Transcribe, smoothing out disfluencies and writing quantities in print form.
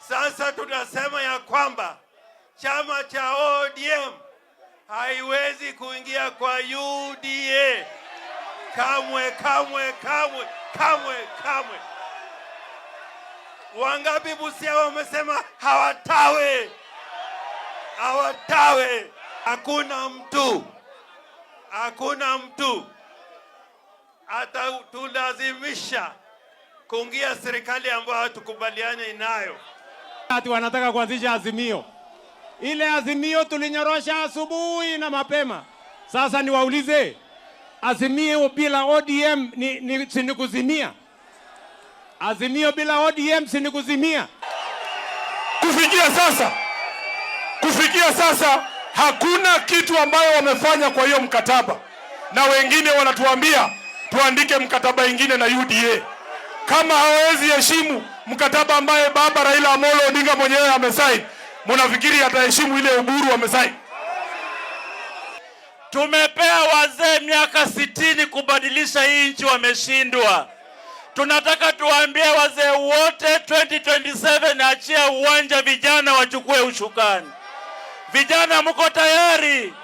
Sasa tunasema ya kwamba chama cha ODM haiwezi kuingia kwa UDA kamwe, kamwe, kamwe, kamwe, kamwe. Wangapi Busia wamesema hawatawe, hawatawe? Hakuna mtu, hakuna mtu atatulazimisha kuingia serikali ambayo hatukubaliani nayo. Ati wanataka kuanzisha Azimio. Ile Azimio tulinyorosha asubuhi na mapema. Sasa niwaulize, Azimio bila ODM ni si ni kuzimia? Azimio bila ODM si ni kuzimia? Kufikia sasa hakuna kitu ambayo wamefanya kwa hiyo mkataba, na wengine wanatuambia tuandike mkataba ingine na UDA. Kama hawawezi heshimu mkataba ambaye baba Raila Amolo Odinga mwenyewe amesaini, munafikiri ataheshimu ile Oburu amesaini? Tumepea wazee miaka 60 kubadilisha hii nchi, wameshindwa. Tunataka tuwaambie wazee wote 2027, achia uwanja, vijana wachukue ushukani. Vijana, mko tayari?